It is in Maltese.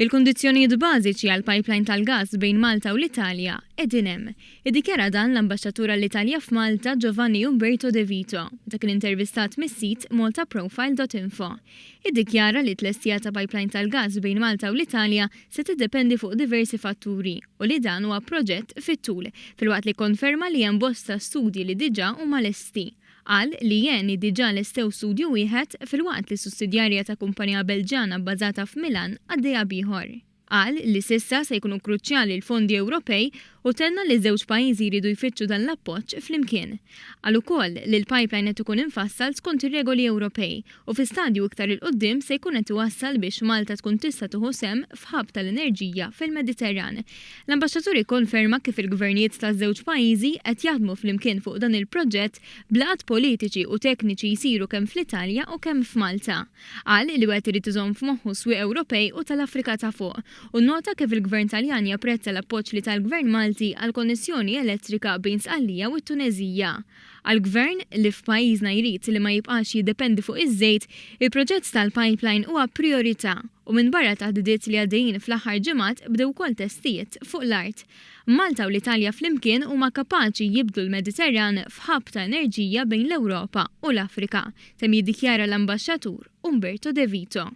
Il-kundizzjonijiet bażiċi għal pipeline tal-gass bejn Malta u l-Italja qegħdin hemm. Iddikjara dan l-Ambaxxatur għall-Italja f'Malta Giovanni Umberto De Vito meta kien intervistat mis-sit maltaprofile.info. Iddikjara li t-tlestija ta' pipeline tal-gass bejn Malta u l-Italja se tiddependi fuq diversi fatturi u li dan huwa proġett fit-tul, filwaqt li kkonferma li hemm bosta studji li diġà huma lesti. Qal li Eni diġà lestew studju wieħed filwaqt li sussidjarja ta' kumpanija Belġjana bbażata f'Milan għaddejja b'ieħor. Qal li s'issa se jkunu kruċjali l-fondi Ewropej u tenna li ż-żewġ pajjiżi jridu jfittxu dan l-appoġġ flimkien. Qal ukoll li l-pipeline qed ikun imfassal skont ir-regoli Ewropej u fi stadju iktar 'il quddiem se jkun qed iwassal biex Malta tkun tista' tieħu sehem f'hub tal-enerġija fil-Mediterran. L-Ambaxxatur ikkonferma kif il-gvernijiet taż-żewġ pajjiżi qed jaħdmu flimkien fuq dan il-proġett b'laqgħat politiċi u tekniċi jsiru kemm fl-Italja u kemm f'Malta. Qal li wieħed irid iżomm f'moħħu s-swieq Ewropej u tal-Afrika ta' Fuq u nnota kif il-Gvern Taljan japprezza l-appoġġ li ta l-Gvern Malti għall-konnessjoni elettrika bejn Sqallija u t-Tuneżija. Għall-Gvern, li f'pajjiżna jrid li ma jibqax jiddependi fuq iż-żejt, il-proġett tal-pipeline huwa prijorità u minbarra taħdidiet li għaddejjin fl-aħħar ġimgħat bdew ukoll testijiet fuq l-art. Malta u l-Italja flimkien huma kapaċi jibdlu l-Mediterran f'hub ta' enerġija bejn l-Ewropa u l-Afrika, temm jiddikjara l-Ambaxxatur Umberto De Vito.